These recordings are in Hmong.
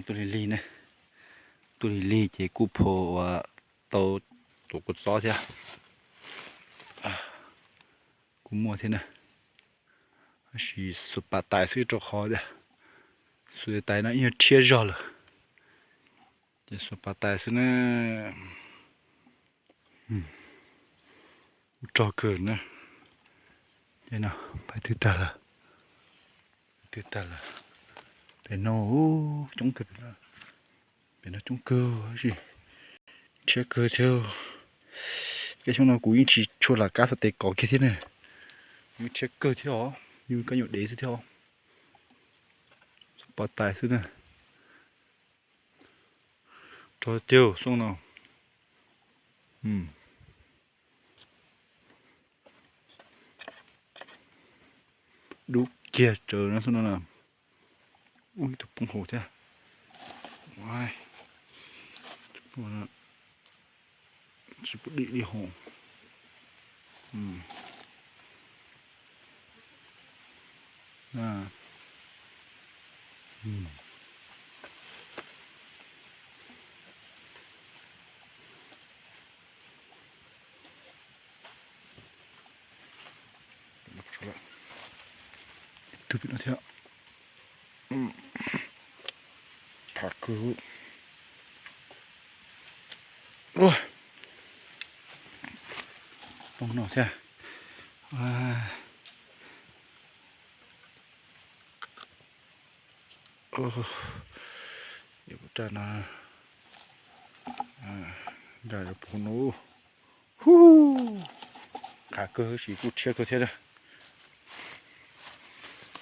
Tuaj lig lig ne, tuaj lig lig ces kuj pom uas tau tuam kua txob thiab, kuj muaj thiab na. Tab sis xuas pas tais xwb rau qhov tias xuas tais no ib nyuag rhiab zog lawm, ces xuas pas tais xwb na. Kuj rog kawg na. Ces no pais twg tag lawm, twg tag lawm. Pem no coob kawg, pem no coob kawg, rhiab kawg thiab. Peb xyoo no kuv yeej tsis tshua lam kab xuas tes kov kiag thiab ne, yeej rhiab kawg thiab os, yeej kab nyuam dev xwb thiab os. Xuas pas tais xwb na. Rog tiag xyoo no. Dub kiag tsawv no xwb no na. Ub, ib tug poob hauv thiab. Tsis pom dim li hauv. Tus pem no thiab. Pham kawg. Poob no thiab. Raj no, nkag poob no. Hu, qhav kawg sis kuj rhiab kawg thiab.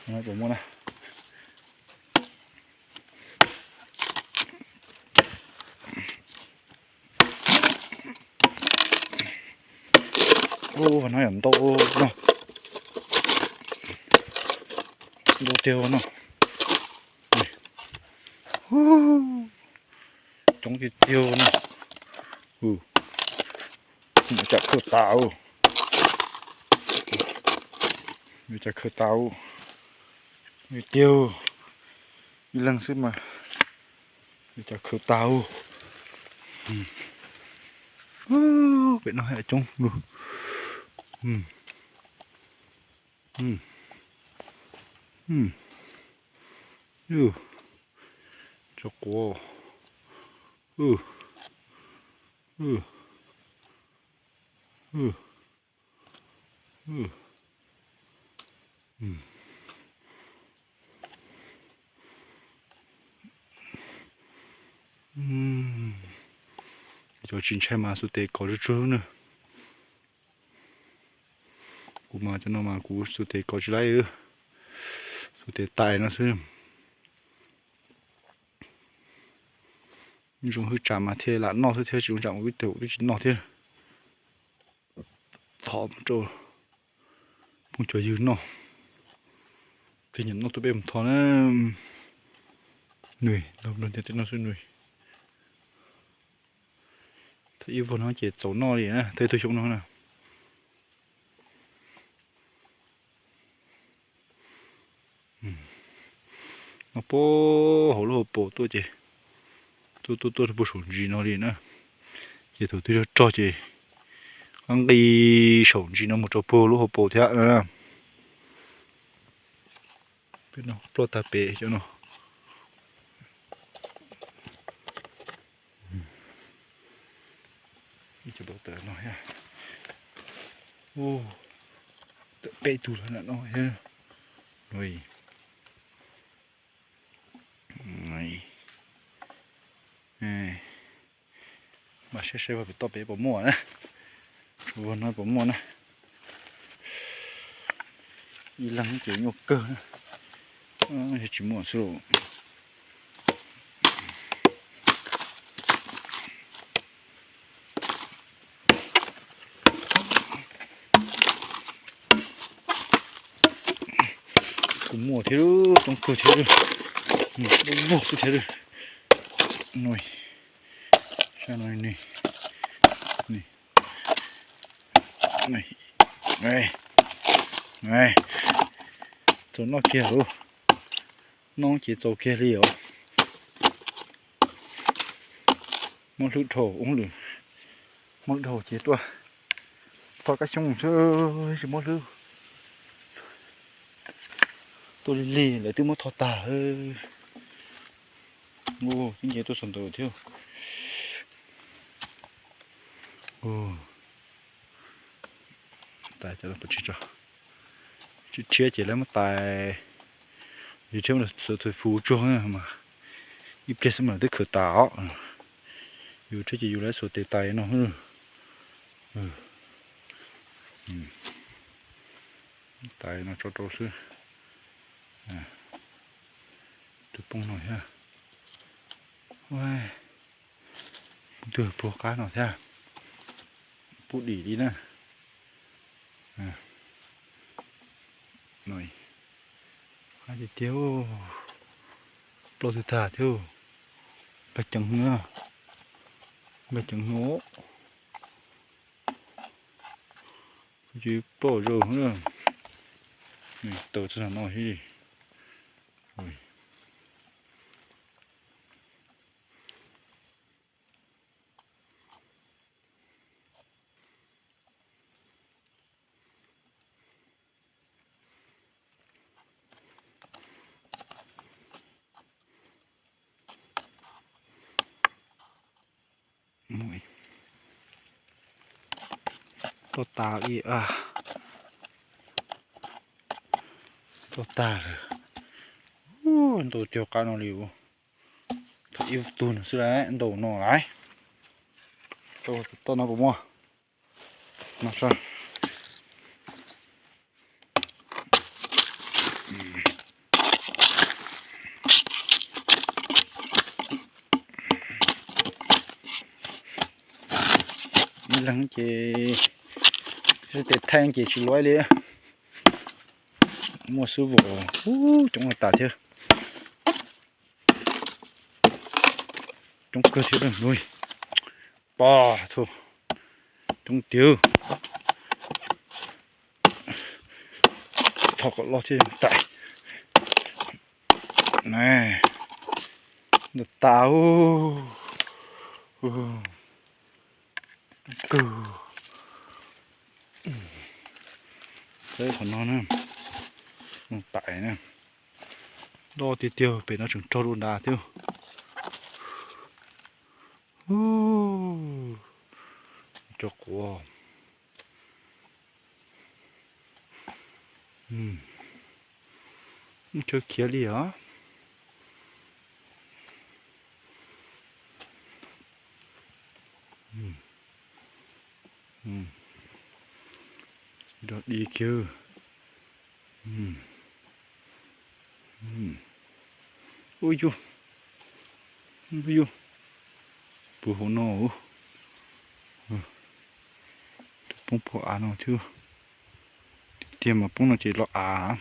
Puas muaj na. Ua no yom, ntau no, ntau tiag no. Coob tiag tiag no. Yuav cas khaws tas, yuav cas khaws tas tiag. Ib leeg xwb mas yuav cas khaws tas. Pem no coob lug. Tso quav. Cov tsis ntshai mas xuas tes kov tsuag tsuag na. Kuv mas cov no mas kuv xuas tes kov tsis laib, xuas tes tais no xwb. Zoo hwj tsam mas thiaj lam noj xwb thiab, tsis zoo tsam ua ib tug twb tsis noj thiab. Thov mus rau phooj cov ywg noj, tej nyuam noj tuaj peb mus thov na. Nws noj tej no xwb nws. Thawj ib vog no ces txaus noj li na, thawj ib tug xyoob no na. Noj puag hauv lub hauv paus tuaj ces tuaj tuaj tuaj rau puag saum ntsis no li na. Ces thaum twg rog rog ces nqis saum ntsis no mus rau puag lub hauv paus thiab na. Peb no ploj tag pem cov no. Ib co npau taws no thiab. Tawm peb tug lawm no thiab. Mas saib saib vag pem toj pem puas muaj na. Vag no puas muaj na. Ib leeg ces nyuaj kawg na. Tsis muaj xwb lauj. Kuj muaj thiab, coob kawg thiab, vog xwb thiab. Sab no ni, txaus noj kiag lauj. Noj ces txaus kiag li os. Muab hlwb dhau ub lawm. Muab hlwb dhau ces tuaj tho kab xyoob xwb, tsis muab hlwb. Tuaj lig lig lawv twb muab tho tag. Ub, tib nce tuaj txog ntawd thiab. Tais cov tsis tso, tsis rhiab ces lawv muab tais. Yus rhiab xuas thwv fuv tsuag mas ib pliag xwb mas lawv twb khawm tas os. Yus rhiab ces yus lawv xuas tes tais no. Tais no tso rau xwb. Tus poob no thiab. Ntuag puag qab no thiab. Pub dim li na. Qab tiag tiag. Ploj twg tag thiab. Nplag ceev, nplag ceev no. Tsis ploj zaus na. Tawm txog no thiab. Tuaj tas li, tuaj tag lawm. Ntau caug qab no li. Thaum ib tug no xwb lawm, ntau no lawm. Toj no puas muaj? No. Ib leeg ces tes thaij ces tsis luav li. Muaj xwb vos, coob tas thiab. Coob kawg thiab. Pog, coob tiag. Thov kom loj thiab tais. Ntau tas. Kawg. Saib qhov no na. Tais na. Loj tiag tiag, pem no tseem raug dua nrad thiab. Cov quav. Chaw khiav li os. Dog dig kiag. Ub yug, ub yug, puag hauv no. Tus poob puag av no thiab. Tiag tiag mas poob no ces los av.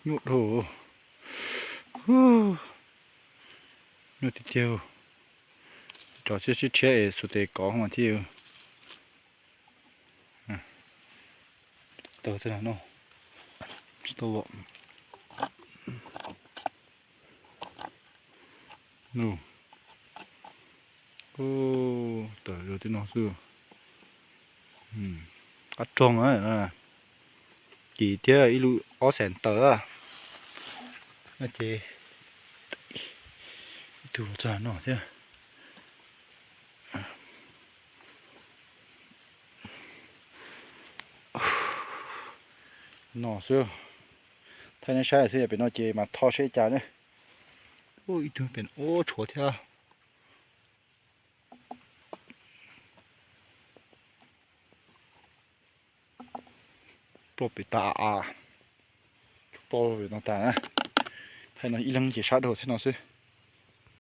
Nyuaj dhau. Nyuaj tiag tiag. Cov sib sib rhiab es xuas tes kov mas thiaj. Tawg txog no, tsis tau. Tawm zog tib no xwb. Qab roog, kis thiab ib lub ob xees tawm. No ces ib tug txog no thiab. No xwb, thaij nej saib xwb, pem no ces mas tho seb cas ne. Ib tug pem ub tshuav thiab. Ploj pem tas av, ploj pem no tas na. Thaij no ib leeg ces sab dhau thiab no xwb.